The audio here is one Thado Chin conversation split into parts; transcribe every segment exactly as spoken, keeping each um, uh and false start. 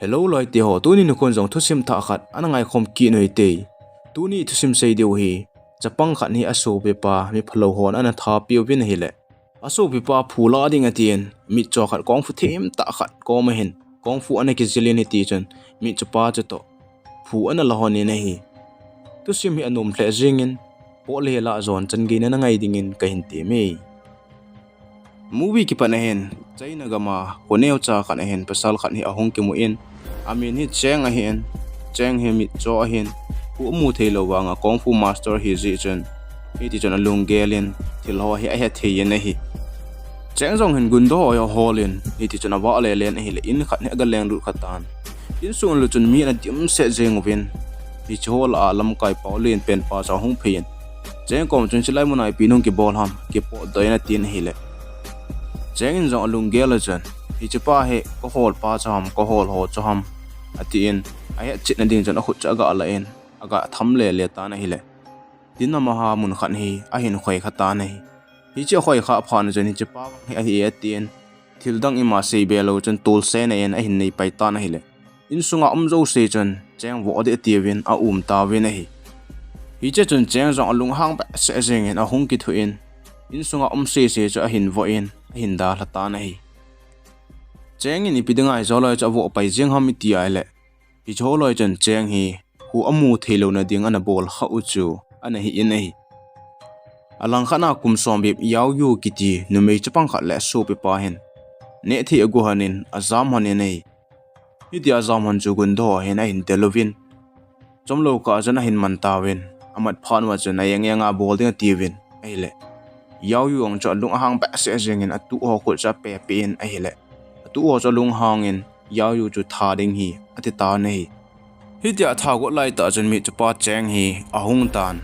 Hello loite ho, tuni nikho jong thusim thah khat ana ngaikhom kit u hite. Tuni thusim sei diu hi, chapang khat hi asopipa miphalou hon ana thapiuvin ahile, asopipa phu la ding atin, mitcho khat kung fu themtah khat koma hin kung fu ana kijilin, hitichun mitchopa chutoh phu ana la honin ahi. Thusim hi anom lheh jingin, pot le la jon chan gei na ngai dingin kahin temme. Movie kipat ahin, China gam a kho neocha khat ahin pasal khat hi ahung kimun, amin hi Cheng ahin, Cheng hi mitcho ahin, kho amu theilou vanga kung fu master ahi jeh chun, hitichun alunggel in thil ho hi ahet thei in ahi. Cheng jong hin gunda ho hi aholin, hitichun avah lele in ahile, in khat hi aga lenglut khatan. Insung lut chun mi ana dimset jeng uvin, hiche ho lah a lamkai pao lenpen pa chu ahung phei in, Cheng kom chun, chilai muna ipi nahung kibol ham, kipotdoh in, atin ahile, Cheng in jong alunggel a chun, hichepa hi kahol pa chu ham, kahol ho chu ham, atin, ahetchetna ding chun akhut chu aga la in, aga tham lele tan ahile, tin amaha mun khat hi ahin khoi khatan ahi. Hiche akhoi khah phat chun, hichepa hi ahi e, atin, thildang ima seibe lou chun tolsena in ahin nei pai tan ahile, insunga um jouse chun Cheng voh ding atiuvin aum tauvin ahi. Hiche chun Cheng jong alunghang behseh jengin ahung kithuh in, insunga um sese chu ahin voh in ahin dalha tan ahi. Cheng in ipi dinga hiche loi chu avoh pai jeng ham iti ahile, hiche loi chun Cheng hi kho amu theilouna ding ana bol khah u chu ana hi in ahi. Alangkhat a kum som bep Yao Yu kiti numei chapang khat le asopipa hin nehthei agu honin ajam honin ahi. Hitia ajam hon chu gunda ho hin ahin del uvin, chomlou kah chun ahin man tauvin, amat phat uva chun aeng enga bol ding atiuvin ahile, Yao Yu jong chu alunghang behseh jengin atuh ho khut chu apehpeh in ahile, atuh ho chu alunghangin, Yao Yu chu tha ding hi ati tan ahi. Hitia atha got laitah chun mitchopa Cheng hi ahung tan.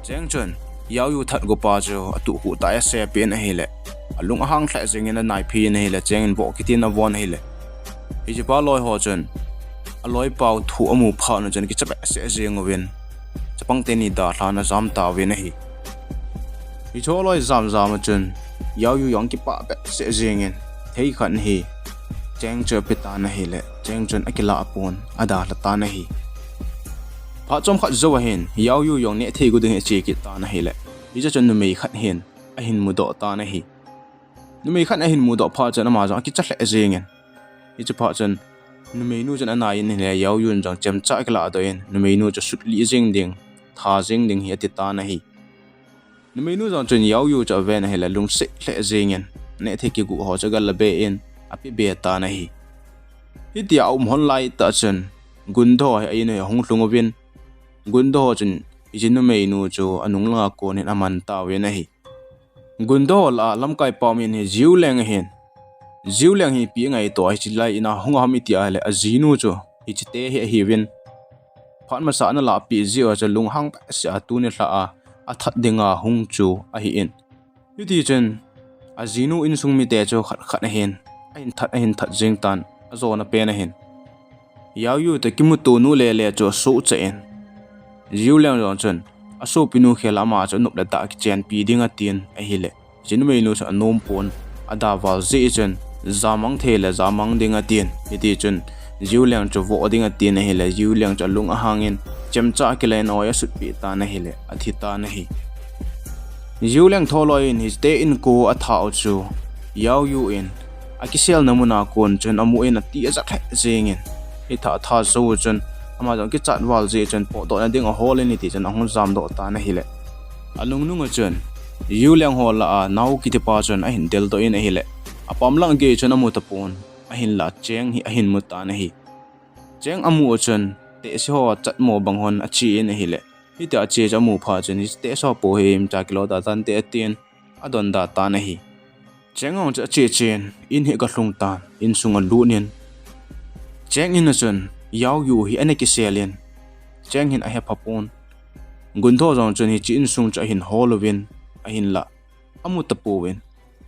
Cheng chun Yao Yu that got pa chu atuh khuh tah a asepeh in ahile, alunghang lheh jengin anaiphei in ahile, Cheng in voh kitin avon ahile, hichepa loi ho chun aloipau thu amu phat u chun kicha behseh jeng uvin, chapang teni dalhan ajam tauvin ahi. Hiche loi jamjam a chun Yao Yu jong kipah behseh jengin, thei khat hi Cheng chu ape tan ahile, Cheng chun akilah pon adalha tan ahi. Phat chomkhat jou ahin Yao Yu jong nehthei gu ding hi ache kit tan ahile, hiche chun numei khat hin ahin mudoh tan ahi. Numei khat ahin mudoh phat chun ama jong akicha lheh jengin, hiche phat chun numeinu chun anai in ahile, Yao Yu in jong chemcha akilahdoh in, numeinu chu sutlih jeng ding, tha jeng ding hi ati tan ahi. Numeinu jong chun Yao Yu chu aven ahile, lungset lheh jengin, nehthei kigu ho chu agalabe in ape be tan ahi. Hitia aum hon laitah chun gunda ho hi a-in u hi ahung lhung uvin, gunda ho chun hiche numeinu chu anung langa konin aman tauvin ahi. Gunda ho lah a lamkai pa min hi Jiu Leng ahin. Jiu Leng hi ipi angaito a hiche lai in a hung a ham iti ahile, ajinu chu hichete hi ahiuvin, phat masa analahpeh jeh uva chu lunghang behseh a tuni lhah a athat dinga hung chu ahin. Hitichun ajinu insung mite chu khat khat ahin, ahin that, ahin that jeng tan, ajona pen ahin, Yao Yu toh kimuto nu lele chu asohcha in, Jiu Leng jong chun asopinu khel a ama chu anop le dah kichenpi ding atin ahile, hiche numeinu chu anompon, adaval jeh chun jamang thei le jamang ding atin, hitichun Jiu Leng chu voh ding atin ahile, Jiu Leng chu alung ahangin chemcha akilah in oi asutpeh tan ahile, athi tan ahi. Jiu Leng tholoi in hichete inko athah u chu Yao Yu in akiselna muna kon chun amu in ati ajat lheh jengin, hithah atha jou u chun ama jong kichat val jeh chun potdohna ding aholin, hitichun ahung jamdoh tan ahile, anungnung a chun Jiu Leng ho lah a Nao kitipa chun ahin deldoh in ahile, apam lang gei chun amu tapon, ahinla Cheng hi ahin mu tan ahi. Cheng amu a chun tehse ho chatmo bang hon ache in ahile, hitia ache chu amu phat chun, hiche tehse ho po hi imacha kilo da tante atin, adonda tan ahi. Cheng jong chu ache chen in hi agalhung tan, insung alut in, Cheng in a chun Yao Yu hi ana kisel in, Cheng hin ahepha pon. Gunda ho jong chun hiche insung chu ahin hol uvin, ahinla amu tapouvin,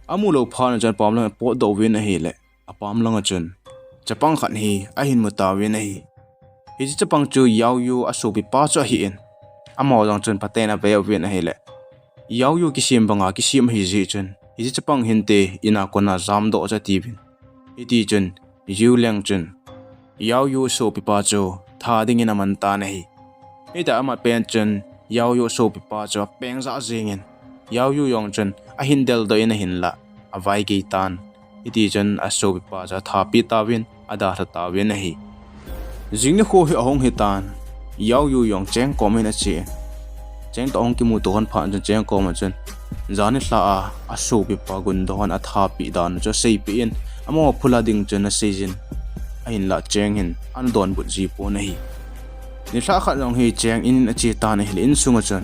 amu lou phat chun apam lang apotdoh uvin ahile, apam langa chun chapang khat hi ahin mu tauvin ahi. Hiche chapang chu Yao Yu asopipa chu ahin, amaho jong chun phaten ave uvin ahile, Yao Yu kisem banga kisem ahi jeh chun, hiche chapang hinte, in a kona jamdoh chu atiuvin. Hitichun Jiu Leng chun Yao Yu sopipa chu tha dingin aman tan ahi. Hitia amat pen chun Yao Yu sopipa chu apeng jah jingin, Yao Yu jong chun ahin deldoh in ahinlah, avaigei tan. Hiti chun asopipa chu athapi tauvin, adalha tauvin ahi. Jing nikho hi ahung hitan, Yao Yu jong Cheng komin achen. Cheng toh ahung kimuto hon phat chun Cheng koma chun, jan nilhah a asopipa gundo hon athapi dan chu aseipeh in, amaho phula ding chun aseijin, ahinlah Cheng hin ana donbut ji pon ahi. Nilhah khat jong hi Cheng in in ache tan ahile, insunga chun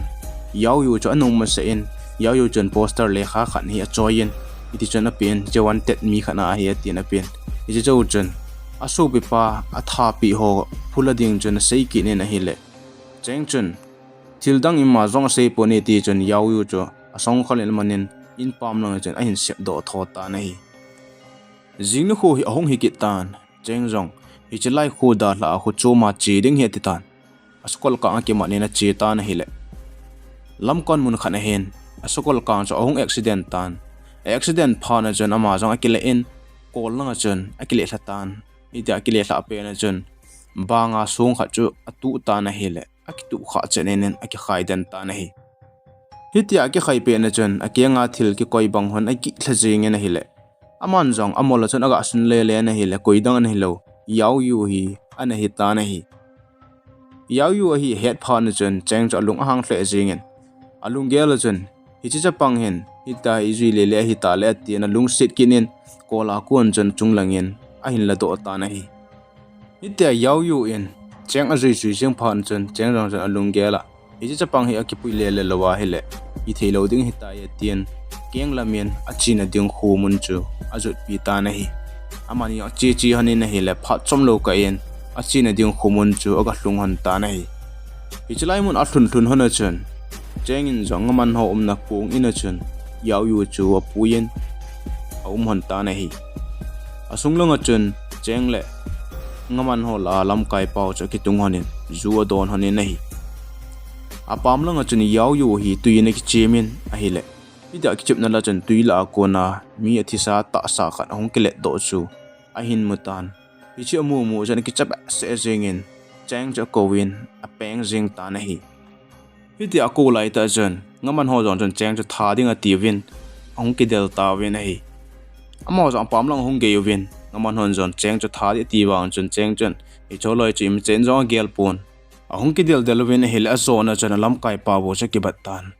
Yao Yu chu ana um masa in, Yao Yu chun poster lekha khat hi achoiyin, hiti chun apen, hiche wanted mi khat na ahi atin apen. Hiche jou chun asopipa athapi ho phula ding chun asei kit in ahile, Cheng chun thil dang ima jong asei pon e ti chun Yao Yu chu asongkhol in amanin, in pam langa chun ahin sepdoh tho tan ahi. Jing nikho hi ahung hikit tan, Cheng jong hiche lai kho dalha a kho choma che ding hi ati tan. Asakol kang akimat in ache tan ahile, lamkon mun khat ahin asakol kang chu ahung accident tan. A accident phat na chun ama jong akile in, kol langa chun akile lha tan. Hitia akile lhah pen a chun banga song khat chu atuh tan ahile, akituh khah chet in akikhen den tan ahi. Hitia akikhai pen a chun akenga thil kikoi bang hon agih lha jingin ahile, aman jong amol a chun aga sun lele in ahile, koidang ana hilou, Yao Yu hi ana hitan ahi. Yao Yu ahi ahet phat na chun Cheng chu alung ahang lheh jingin, alunggel a chun, hiche chapang hin hitia hi ijui lele ahitaleh atin alungset kit in, kol a kon chun achung langin ahin ladoh tan ahi. Hitia Yao Yu in Cheng ajui jui jing phat chun Cheng jong chun alunggel a, hiche chapang hi akipui lele lou ahile, hithei lou ding ahitai atin, keng lamin achena ding kho mun chu ajotpi tan ahi. Amani jong ache che hon in ahile, phat chomlou kah in achena ding kho mun chu aga lhung hon tan ahi. Hiche lai mun alhun lhun hon a chun Cheng in jong ngaman ho umna kong in a chun Yao Yu chu apuiyin aum hon tan ahi. Asung langa chun Cheng le ngaman ho lah a lamkai pau chu akitung hon in, ju adon hon in ahi. Apam langa chun Yao Yu hi tui in akichem in ahile, hitia akichepna lah a chun tui lah a kona mi athisa tahsa khat ahung kiletdoh chu ahin mu tan. Hiche amu mu chun akicha behseh jingin, Cheng chu akouvin apeng jing tan ahi. Hitia akou laitah chun ngaman ho jong chun Cheng chu tha ding atiuvin, ahung kidel tauvin ahi. Amaho jong apam lang ahung gei uvin, ngaman hon jong Cheng chu tha ding ati vang chun Cheng chun hiche loi chu imacha in jong agel pon, ahung kidel del uvin ahile, ajona chun alamkai pa bou chu akibat tan.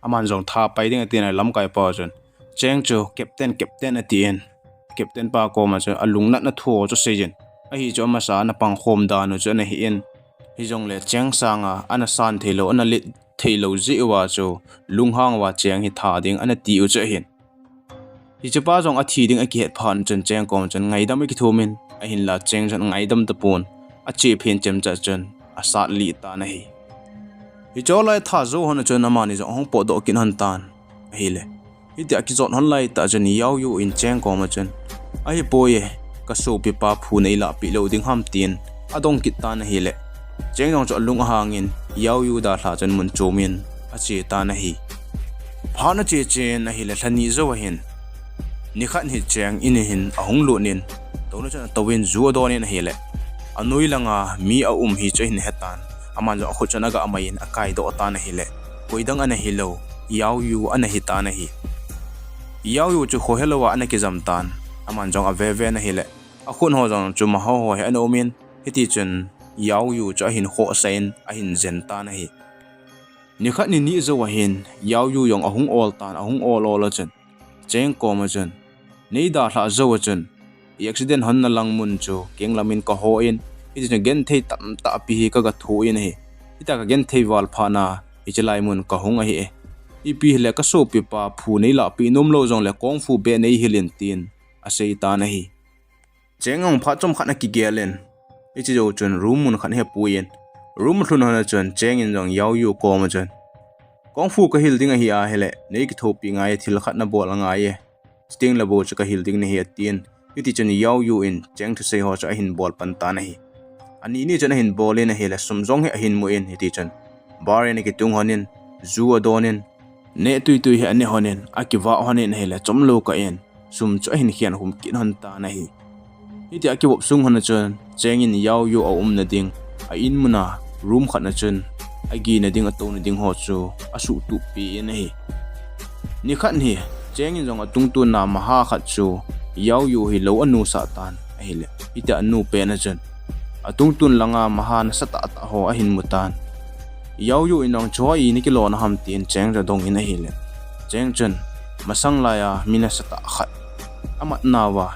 Aman jong tha pai ding atin, alamkai pa chun Cheng chu captain, captain atin, captain pa koma chun alungnatna thu chu aseiyin, ahi chu amasa ana pangkhom dan u chu ana hin, hijongle Cheng sanga ana san theilou, ana let theilou jeh uva chu lunghang uva Cheng hi tha ding ana ti u chu ahin. Hichepa jong athi ding akihet phat chun Cheng koma chun ngaidam akithum in, ahinla Cheng chun angaidam tapon, achephin chemcha chun asat lih tan ahi. Hiche lai tha jou hon a chun amani jong ahung potdoh kit hon tan ahile, hitia akijot hon laitah chun Yao Yu in Cheng koma chun, ahipoi e, kasopipa phu neilahpeh lou ding ham tin adong kit tan ahile, Cheng jong chu alung ahangin Yao Yu dalha chun mun chomin ache tan ahi. Phat ache chen ahile, lha ni jou ahin, nikhat hi Cheng in hin ahung lut in, touna chun atouvin ju adon in ahile, anoi langa mi aum hi chu ahin hetan. Aman jong akhut chun agah mai in akaidoh tan ahile, koidang ana hilou, Yao Yu ana hitan ahi. Yao Yu chu khohelouva ana kijam tan. Aman jong aveven ahile, akhut ho jong chu amaho ho hi ana um in, hitichun Yao Yu chu ahin khohsah in ahin jen tan ahi. Nikhat nini jou ahin Yao Yu jong ahung ol tan, ahung ol ol a chun Cheng koma chun, neidalhah jou a chun i accident honna lang mun chu keng lamin kaho in, hitichun genthei tamtah pi hi kaga thoh in ahi. Hitia kagenthei val phat a hiche lai mun kahung ahi e. Ipi hile kasopipa phu neilahpeh nomlou jongle kung fu beh neihil in tin asei tan ahi. Cheng jong phat chomkhat akigel in, hiche jou chun room mun khat hi apuiyin, room alhun hon a chun Cheng in jong Yao Yu koma chun, kung fu kahil ding ahi ahile, neikithopi ngai e, thil khat nabol angai e. Chutengle bou chu kahil ding nahi atin. Hitichun Yao Yu in Cheng thusei ho chu ahin bol pan tan ahi. Ani ni chun ahin bol in ahile, sum jong hi ahin mu in, hitichun bar in akitung hon in, ju adon in, neh tuitui hi aneh hon in, akivah hon in ahile, chomlou kah in sum chu ahin khen khum kit hon tan ahi. Hitia akivop sung hon a chun Cheng in Yao Yu a umna ding a in muna room khat na chun a gina ding a touna ding ho chu a suhtup pi in ahi. Nikhat hi Cheng in jong a tungtun na maha khat chu Yao Yu hi lo a nusah tan ahile, hitia a nu pet na chun a tungtun langa maha nasa tah tah ho a hin mu tan. Yao Yu in jong chu hoi na kilona ham tin Cheng chu a dong in ahile, Cheng chun masang laiya mi nasa tah khat a mat nauva,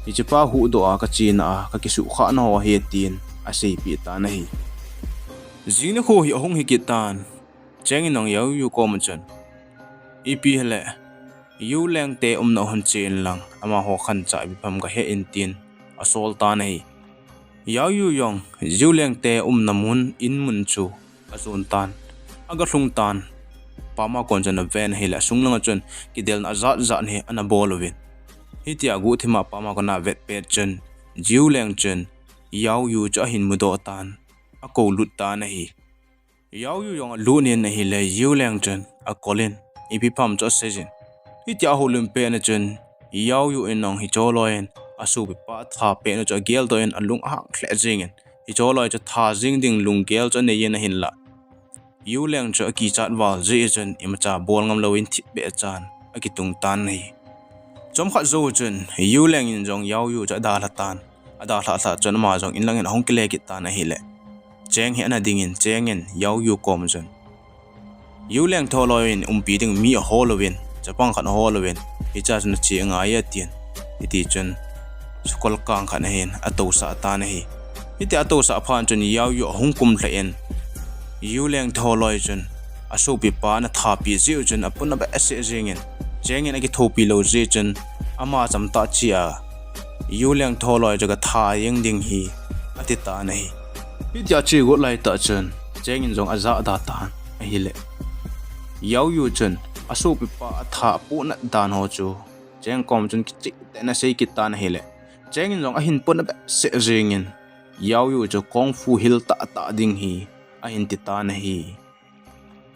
hichepa huhdoh a ka chena a ka kisuhkhah na ho ahi tin a seipeh tan ahi. Jing nikho hi a hung hi kit tan. Cheng in jong Yao Yu koma chun, ipi hile, Yu Leng te umna hon che in lang, amaho khancha ipi pham ka he in tin a sol tan ahi. Yao Yu jong Yu Leng te umna mun in mun chu a jon tan. A ga lhung tan. Pama kon chun a ven ahile, a sung langa chun kidelna a jat jat hi ana bol uvin. Hitia guhthima pama kon a vet pet chun, Yu Leng chun Yao Yu chu a hin mudoh tan. A ko lut tan ahi. Yao Yu jong a lut in ahile, Yu Leng chun a kol in, ipi pham chu a sei jin. Hitia a houlim pet na chun, Yao Yu in jong hiche loi in a sopipa a tha pet na chu a geldoh in a lung a hang lheh jing in, hiche loi chu tha jing ding lunggel chu a nei in ahinla, Yu Leng chu a kichat val jeh chun imacha bol ngam louvin thipbeh chan a kitung tan ahi. Chomkhat jou chun Yu Leng in jong Yao Yu chu a dalha tan. A dalhah lhah chun ama jong in langin a hung kile kit tan ahile, Cheng hi ana ding in Cheng in Yao Yu koma chun, Yu Leng tholoi in umpi ding mi a hol uvin, chapang khat a hol uvin, hicha chun a che angai e atin. Hiti chun sakol kang khat ahin a tousah tan ahi. Hitia a tousah phat chun Yao Yu a hung kum lheh in, Yu Leng tholoi chun a sopipa ana tha pi jeh u chun a puna behseh jing in, Cheng in a kithopi lou jeh chun ama chamtah chea Yu Leng tholoi chu ka tha jeng ding hi, a ti tan ahi. Hitia a che got lai tah chun Cheng in jong a jahda tan ahile, Yao Yu chun a sopipa a tha a pohnat dan ho chu Cheng kom chun kicheh tah in a sei kit tan ahile, Cheng in jong a hin puna behseh jing in, Yao Yu chu kung fu hil tah tah ding hi a hin ti tan ahi.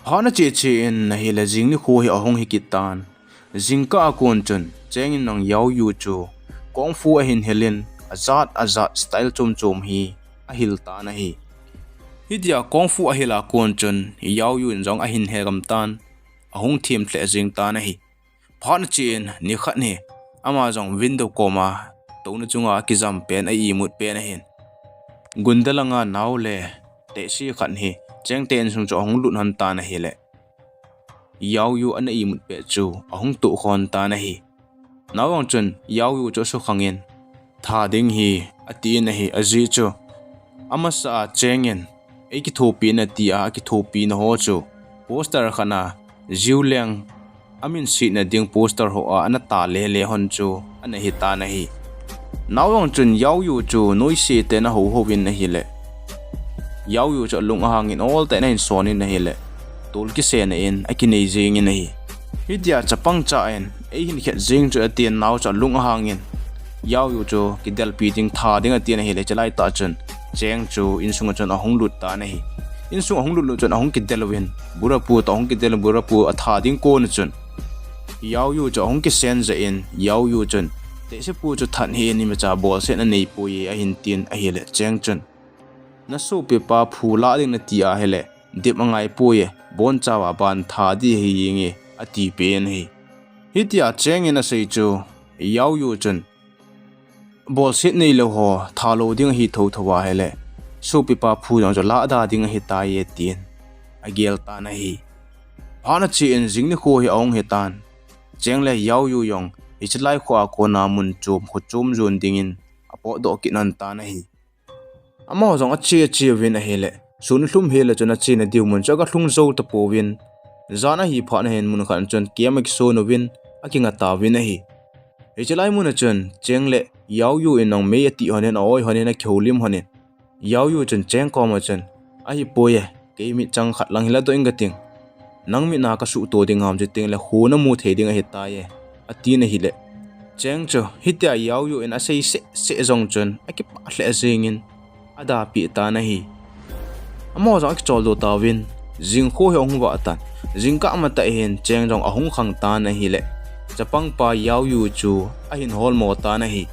Phat a che che in ahile, jing nikho hi a hung hi kit tan. Jingkah a kon chun Cheng in jong Yao Yu chu kung fu a hin hil in, a jat a jat style chom chom hi a hil tan ahi. Hitia kung fu a hil a kon chun Yao Yu in jong a hin he gam tan, a hung them lheh jing tan ahi. Phat a che in nikhat hi ama jong window koma touna chunga a kijam pen a imut pen ahin, gunda langa nao le tehse khat hi Cheng te insung chu a hung lut hon tan ahile, Yao Yu ana imut pet chu a hung toh khon tan ahi. Nao vang chun Yao Yu chu a sukhang in, tha ding hi, a ti in ahi, ajeh chu amasa a Cheng in ei kithopi na tia a kithopi na ho chu poster khat a Yu Leng a min sihna ding poster ho a ana ta lele hon chu ana hi tan ahi. Nao vang chun Yao Yu chu noise tah in a hou hou in ahile, Yao Yu chu a lung a hang in ol tah in a hin son in ahile, tol kisena in a kinei jing in ahi. Hitia chapang cha in ei hin khet jing chu a tin, nao chu a lung a hang in Yao Yu chu kidelpi ding, tha ding a tin ahile, chulai tah chun Cheng chu insung a chun a hung lut tan ahi. Insung a hung lut lut chun a hung kidel uvin, burapu toh a hung kidel, burapu a tha ding kon a chun Yao Yu chu a hung kisen jeh in, Yao Yu chun, tehsepu chu that hih in, imacha bolsetna nei poi e, a hin tin ahile, Cheng chun, na sopipa phu lah ding na ti ahile, dip angai poi e, bonchauva ban tha ding ahi jeng e, a ti pen ahi. Hitia Cheng in a sei chu Yao Yu chun, bolset neilou ho tha lou ding ahi thotho ahile, sopipa phu jong chu lahda ding ahi tai e, tin a gel tan ahi. Phat a che in jing nikho hi a hung hi tan. Cheng le Yao Yu jong hiche lai kho a kona mun chom, kho chom jon dingin a potdoh kit lhon tan ahi. Amaho jong a che a che uvin ahile, sun lhum hile chun a chena diu mun chu a ga lhung jou tapouvin, jan ahi phat na hin mun khat chun camp a kison uvin, a kinga tauvin ahi. Hiche lai mun a chun Cheng le Yao Yu in jong mei a tih lhon in, a oi lhon in, a kihoulim lhon in, Yao Yu chun Cheng koma chun, ahi poi e, kei mit chang khat lang hi ladoh inge ka ting. Nang mit na ka suhto ding ham, chuti le khu na mu thei ding ahi tai e, a tin ahile, Cheng chu hitia Yao Yu in a sei seh seh jong chun a kipah lheh jeng in a dapi tan ahi. Amaho jong a kicholdo tauvin, jing kho hi a hung vah tan. Jingkah matah hin Cheng jong a hung khang tan ahile, chapang pa Yao Yu chu a hin holmo tan ahi.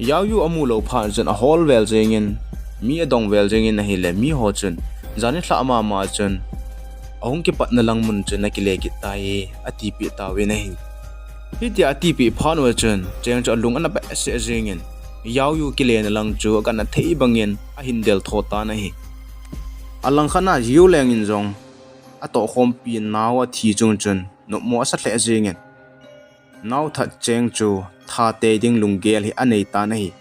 Yao Yu amu lou phat chun ahol vel jengin, mi adong vel jengin ahile, mi ho chun, jan nilhah mama chun, ahung kipatna lang mun chun akile kit tai, atipeh tauvin ahi. Hitia atipeh phat uva chun, Cheng chu alung ana behseh jengin, Yao Yu kilena lang chu akanna thei bangin ahin del tho tan ahi. Alangkhat a Yu Leng in jong atohkhompi nao athi chung chun, nopmo asa lheh jengin, naothat Cheng chu that tei ding lunggel hi anei tan ahi.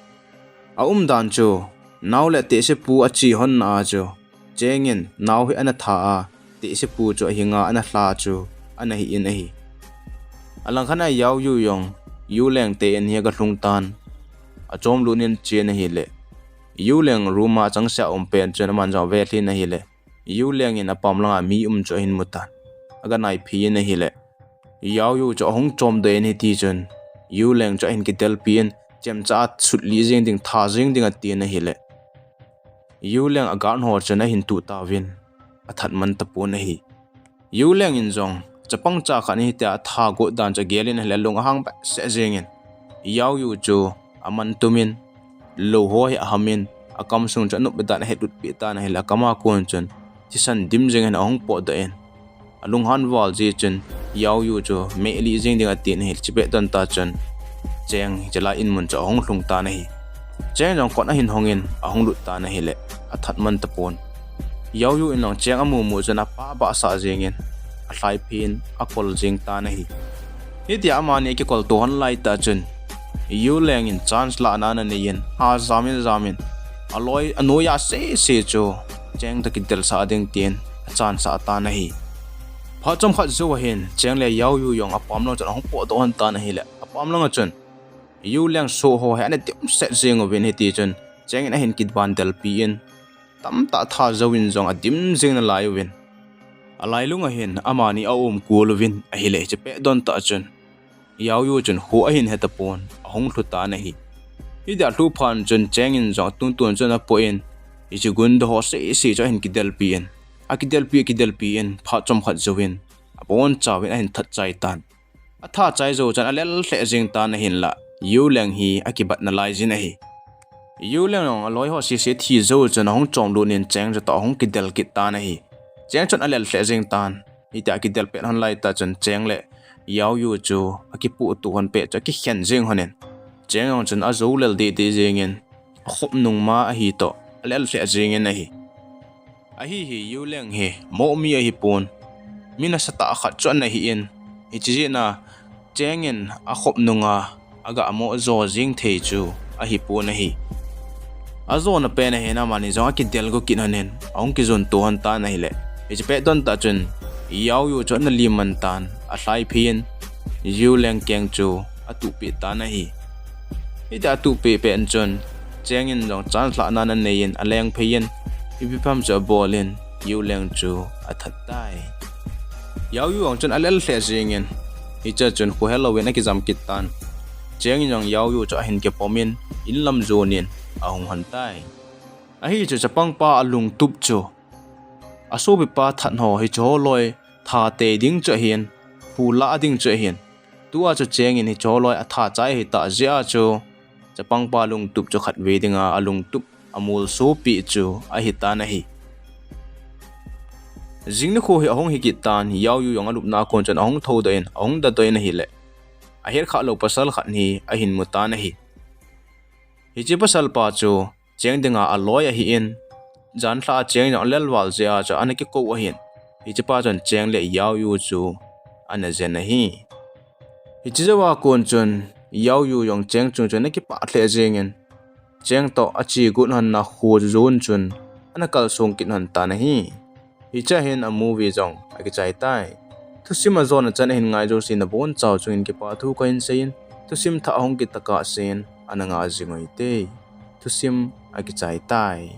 Aumdan chu, nao le tehsepu ache honna a chu, Cheng in nao hi ana tha a, tehsepu chu ahinga ana lha chu, ana hi in ahi. Alangkhat a Yao Yu jong, Yu Leng te in hi agalhung tan, achomlut in achen ahile, Yu Leng room a achangseh a um pen chun aman jong avelhin ahile, Yu Leng in apam langa mi um chu ahin mu tan, aganaiphei in ahile, Yao Yu chu ahung chomdoh in hiti chun, Yu Leng chu ahin kidelpi in, chemcha a sutlih jeng ding, tha jeng ding atin ahile, Yu Leng a guard ho chun ahin tuh tauvin, athat man tapon ahi. Yu Leng in jong, chapang cha khat in hitia atha got dan chu agelin ahile, alung ahang behseh jengin, Yao Yu chu aman tumin, lou ho hi ahamin, akam sung chu anop dan ahetlut peh tan ahile, akama kon chun thisan dim jengin ahung potdoh in, alunghan val jeh chun, Yao Yu chu mehlih jeng ding atin ahile, hiche pet don tah chun, Cheng hiche lai in mun chu ahung lhung tan ahi. Cheng jong kot ahin hongin, ahung lut tan ahile, athat man tapon. Yao Yu in jong Cheng amu mu chun apa bahsah jengin, alhaiphei in akol jeng tan ahi. Hitia amani akikol to hon laitah chun, Yu Leng in chance lahna ana neiyin, ha jamin jamin, aloi, anoiya sese chu, Cheng toh kidelsah ding tin, achansah tan ahi. Phat chomkhat jou ahin, Cheng le Yao Yu jong apam lang chun ahung potdoh hon tan ahile, apam langa chun, Yu Leng soh ho hi ana dimset jeng uvin hiti chun, Cheng in ahin kiban delpi in, tamtah tha jouvin jong adim jeng nalai uvin, alailung ahin amani aumkol uvin ahile, hiche pet don tah chun, Yao Yu chun kho ahin hetapon, ahung lhu tan ahi. Hitia alhu phat chun Cheng in jong atuntun chun apoh in, hiche gunda ho sese chu ahin kidelpi in, akidelpi, akidelpi in, phat chomkhat jouvin, abonchauvin ahin that chai tan. Atha chai jou chun alel lheh jeng tan ahinla, Yu Leng hi akibat nalai jin ahi. Yu Leng jong aloi ho sese thi jou chun ahung chomlut in Cheng chu toh ahung kidel kit tan ahi. Cheng chun alel lheh jeng tan. Hitia akidel pet hon laitah chun Cheng le Yao Yu chu akipohto hon pet chu akikhen jeng hon in, Cheng jong chun ajou lel deh deh jengin, akhop nung ma ahi toh alel lheh jengin ahi. Ahi hi, Yu Leng hi moh mi ahipon, mi nasatah khat chu ana hi in, hiche jeh a Cheng in akhop nunga aga moh jo jeng thei chu ahipon ahi. Ajona pen ahin amani jong akidelgu kit hon in, ahung kijon to hon tan ahile, hiche pet don tah chun Yao Yu chu ana lim man tan, alhaiphei in, Yu Leng keng chu atuhpeh tan ahi. Hitia atuhpeh pet chun, Cheng in jong chance lahna ana nei in, alengphei in, ipi ham chu abol in, Yu Leng chu athat tai. Yao Yu jong chun alel lheh jengin, hichea chun khohelou in akijam kit tan. Cheng in jong Yao Yu chu ahin kipom in, in lam jon in ahung hon tai. Ahi chu chapangpa alungtup chu, asopipa that ho hiche ho loi tha tei ding chu ahin, phu lah ding chu ahin, tua chu Cheng in hiche ho loi atha chai ahitah jeh a chu, chapangpa lungtup chu khatvei dinga alungtup amolsopeh chu ahitan ahi. Jing nikho hi ahung hi kit tan, Yao Yu jong alupna a kon chun ahung thoudoh in, ahung dadoh in ahile, ahetkhah lou pasal khat hi ahin mu tan ahi. Hiche pasalpa chu Cheng dinga aloi ahi in, janlhah a Cheng jong alel val jeh a chu ana kikou ahin, hichepa chun Cheng le Yao Yu chu ana jen ahi. Hiche jouva kon chun Yao Yu jong Cheng chung chun ana kipah lheh jengin, Cheng toh ache got honna kho jon chun ana kalsong kit hon tan ahi. Hichea hin a movie jong akichai tai. Thusim ajona chan ahin ngai jouse nabonchau chungin kipathu kahin seiyin, thusim thah ahung kit tokah sen ana ngah jing uvin te. Thusim akichai tai.